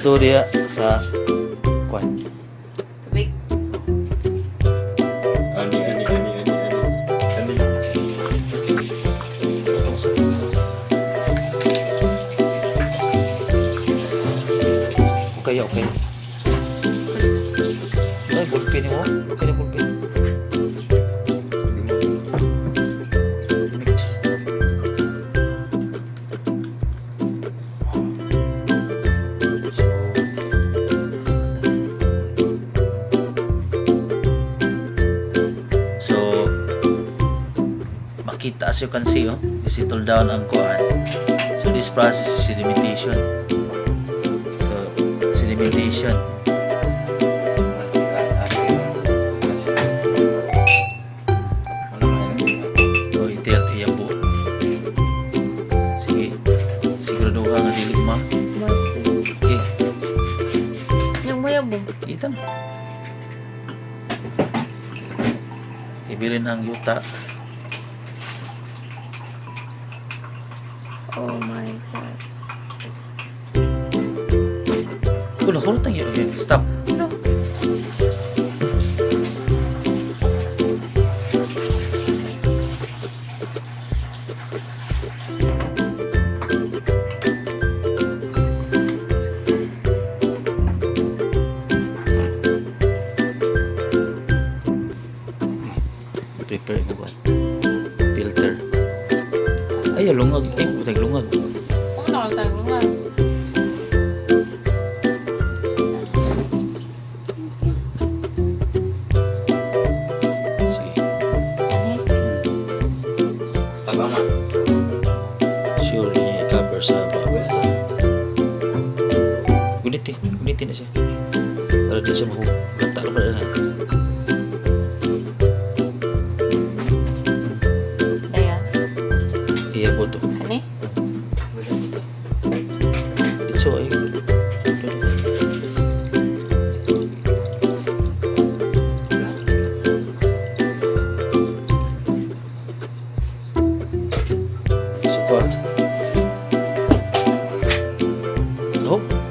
Diretso diya sa kwan. Tubig. Ani, ani, ani, ani, ani. Ani. Okay. Ay, ballpen mo. Okay na ballpen. Mix. So, makita, as you can see, oh, settle down ang kuan. So, this process is sedimentation. So, sedimentation. So, itil iyabo. Sige. Siguraduha nga dili ma. Basta. Okay, Yung mayabo. kita na. Ibilin ang yuta. Oh my God. Kulo, kulot ang Okay, stop. No. Prepare mo ba? Filter. Ay, lungag. Ay, putay, lungag. Kung nakatagulungan. Sige. Ani? Tama. Sure, niya i-cover sa bubble. Gunit eh. Gunitin na siya. Para di siya mahug. Lata na pala na. Ayan. Iya po to. Ani? Dito ay. So pa. No?